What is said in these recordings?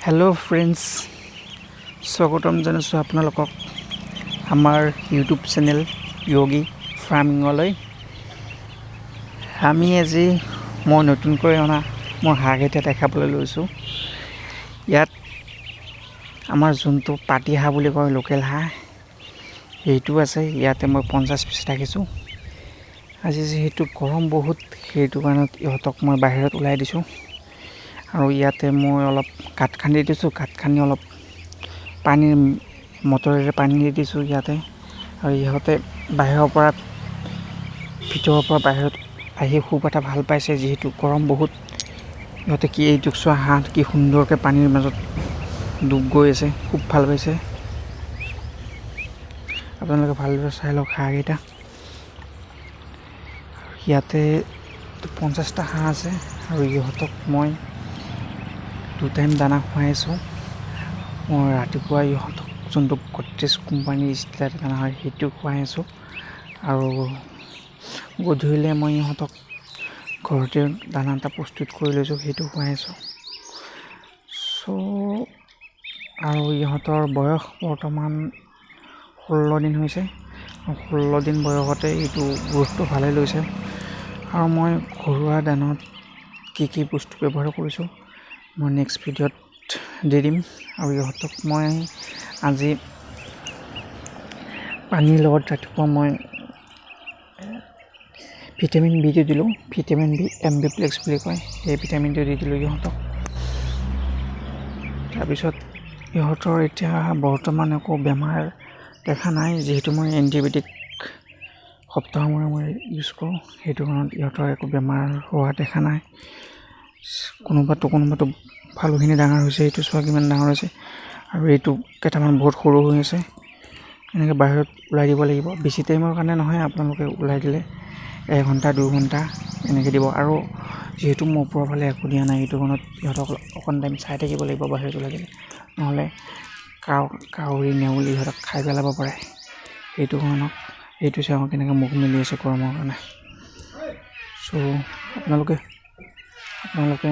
Hello' friends, স্বাগতম জনাইছোঁ আপোনালোকক আমাৰ ইউটিউব চেনেল য়োগী ফাৰ্মিঙলৈ। আমি আজি মই নতুনকৈ অনা মোৰ হাঁহকেইটা দেখাবলৈ লৈছোঁ। ইয়াত আমাৰ যোনটো পাতি হাঁহ বুলি কয়, লোকেল হাঁহ, সেইটো আছে। ইয়াতে মই 50 পিচ ৰাখিছোঁ। আজি যিহেতু গৰম বহুত, সেইটো কাৰণত ইহঁতক মই বাহিৰত ওলাই দিছোঁ আৰু ইয়াতে মই অলপ গাঁত খান্দি দিছোঁ। গাঁত খান্দি অলপ পানীৰ মটৰেৰে পানী দি দিছোঁ ইয়াতে আৰু ইহঁতে বাহিৰৰ পৰা, ভিতৰৰ পৰা বাহিৰত আহি খুব এটা ভাল পাইছে। যিহেতু গৰম বহুত, ইহঁতে কি এইটোক চোৱা, হাঁহ কি সুন্দৰকৈ পানীৰ মাজত ডুব গৈ আছে, খুব ভাল পাইছে। আপোনালোকে ভালদৰে চাই লওক হাঁহকেইটা। ইয়াতে 50টা হাঁহ আছে আৰু ইহঁতক মই 2 টাইম দানা খুৱাই আছোঁ। মই ৰাতিপুৱা ইহঁতক যোনটো গডৰেজ কোম্পানীৰ ষ্টাৰ্টাৰ দানা হয়, সেইটো খুৱাই আছোঁ আৰু গধূলিলৈ মই ইহঁতক ঘৰতে দানা এটা প্ৰস্তুত কৰি লৈছোঁ, সেইটো খুৱাই আছোঁ। চ' আৰু ইহঁতৰ বয়স বৰ্তমান 16 দিন হৈছে। 16 দিন বয়সতে এইটো গ্ৰ'থটো ভালেই লৈছে। আৰু মই ঘৰুৱা দানাত কি কি বস্তু ব্যৱহাৰ কৰিছোঁ, মই নেক্সট ভিডিঅ'ত দি দিম। আৰু ইহঁতক মই আজি পানীৰ লগত ৰাতিপুৱা মই ভিটামিন বিটো দিলোঁ। ভিটামিন বি, এম বি প্লেক্স বুলি কয়, সেই ভিটামিনটো দি দিলোঁ ইহঁতক। তাৰপিছত ইহঁতৰ এতিয়া বৰ্তমান একো বেমাৰ দেখা নাই। যিহেতু মই এণ্টিবায়'টিক সপ্তাহৰ মূৰে মূৰে ইউজ কৰোঁ, সেইটো কাৰণত ইহঁতৰ একো বেমাৰ হোৱা দেখা নাই। কোনোবাটো কোনোবাটো ভালেখিনি ডাঙৰ হৈছে। এইটো চোৱা, কিমান ডাঙৰ হৈছে আৰু এইটো কেইটামান বহুত সৰু হৈ আছে। এনেকৈ বাহিৰত ওলাই দিব লাগিব। বেছি টাইমৰ কাৰণে নহয়, আপোনালোকে ওলাই দিলে এঘণ্টা 2 ঘণ্টা এনেকৈ দিব। আৰু যিহেতু মই ওপৰৰ ফালে একো দিয়া নাই, সেইটো কাৰণত ইহঁতক অকণ টাইম চাই থাকিব লাগিব বাহিৰত ওলাই দিলে। নহ'লে কাউৰী, নেউল ইহঁতক খাই পেলাব পাৰে। সেইটো কাৰণত এইটো চাওঁ, কেনেকৈ মুখ মেলি আছে গৰমৰ কাৰণে। চ' আপোনালোকে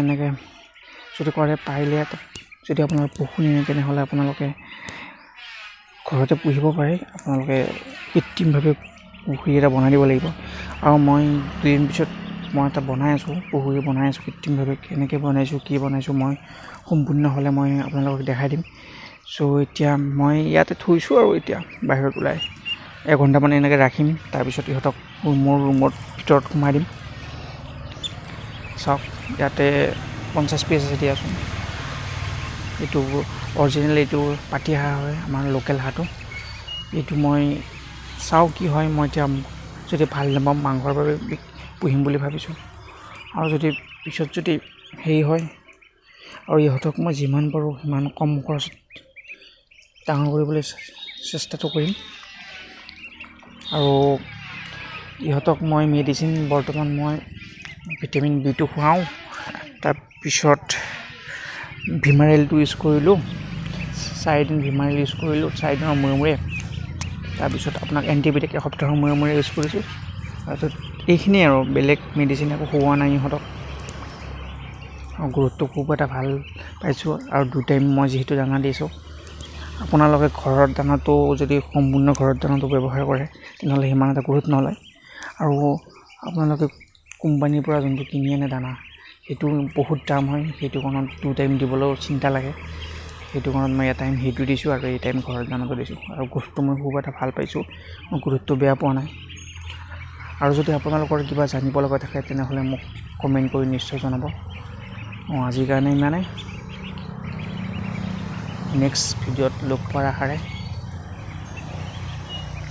এনেকৈ যদি কৰে, পাৰিলে যদি আপোনাৰ পুখুৰী নাই, তেনেহ'লে আপোনালোকে ঘৰতে পুহিব পাৰে। আপোনালোকে কৃত্ৰিমভাৱে পুখুৰী এটা বনাই দিব লাগিব। আৰু মই 2 দিন পিছত মই এটা বনাই আছোঁ, পুখুৰী বনাই আছোঁ কৃত্ৰিমভাৱে। কেনেকৈ বনাইছোঁ, কি বনাইছোঁ, মই সম্পূৰ্ণ হ'লে মই আপোনালোকক দেখাই দিম। চ' এতিয়া মই ইয়াতে থৈছোঁ আৰু এতিয়া বাহিৰত ওলাই এঘণ্টামান এনেকৈ ৰাখিম। তাৰপিছত ইহঁতক মোৰ ৰুমৰ ভিতৰত সোমাই দিম। চাওক, ইয়াতে 50 পিচ আছে দিয়াচোন। এইটো অৰিজিনেল, এইটো পাতি হাঁহ হয়, আমাৰ লোকেল হাঁহটো। এইটো মই চাওঁ কি হয়। মই এতিয়া যদি ভাল নাপাওঁ, মাংসৰ বাবে পুহিম বুলি ভাবিছোঁ। আৰু যদি পিছত যদি হেৰি হয়, আৰু ইহঁতক মই যিমান পাৰোঁ সিমান কম খৰচত ডাঙৰ কৰিবলৈ চেষ্টাটো কৰিম। আৰু ইহঁতক মই মেডিচিন বৰ্তমান মই ভিটামিন বিটো খুৱাওঁ। তাৰপিছত ভিমাৰেলটো ইউজ কৰিলোঁ, 4 দিন ভিমাৰেল ইউজ কৰিলোঁ, 4 দিনৰ মূৰে মূৰে। তাৰপিছত আপোনাক এণ্টিবায়'টিক এসপ্তাহৰ মূৰে মূৰে ইউজ কৰিছোঁ। তাৰপিছত এইখিনিয়ে আৰু বেলেগ মেডিচিন একো খুওৱা নাই ইহঁতক। আৰু গ্ৰ'থটো খুব এটা ভাল পাইছোঁ আৰু 2 টাইম মই যিহেতু দানা দিছোঁ। আপোনালোকে ঘৰত দানাটো যদি সম্পূৰ্ণ ঘৰত দানাটো ব্যৱহাৰ কৰে, তেনেহ'লে সিমান এটা গ্ৰ'থ নলয়। আৰু আপোনালোকে কোম্পানীৰ পৰা যোনটো কিনি আনে দানা, সেইটো বহুত দাম হয়। সেইটো কাৰণত 2 টাইম দিবলৈও চিন্তা লাগে। সেইটো কাৰণত মই এটাইম সেইটো দিছোঁ আৰু এই টাইম ঘৰত দানাটো দিছোঁ। আৰু গ্ৰ'থটো মই খুব এটা ভাল পাইছোঁ, মই গ্ৰ'থটো বেয়া পোৱা নাই। আৰু যদি আপোনালোকৰ কিবা জানিব লগা থাকে, তেনেহ'লে মোক কমেণ্ট কৰি নিশ্চয় জনাব। অঁ, আজিৰ কাৰণে ইমানেই। নেক্সট ভিডিঅ'ত লগ পোৱাৰ আশাৰে।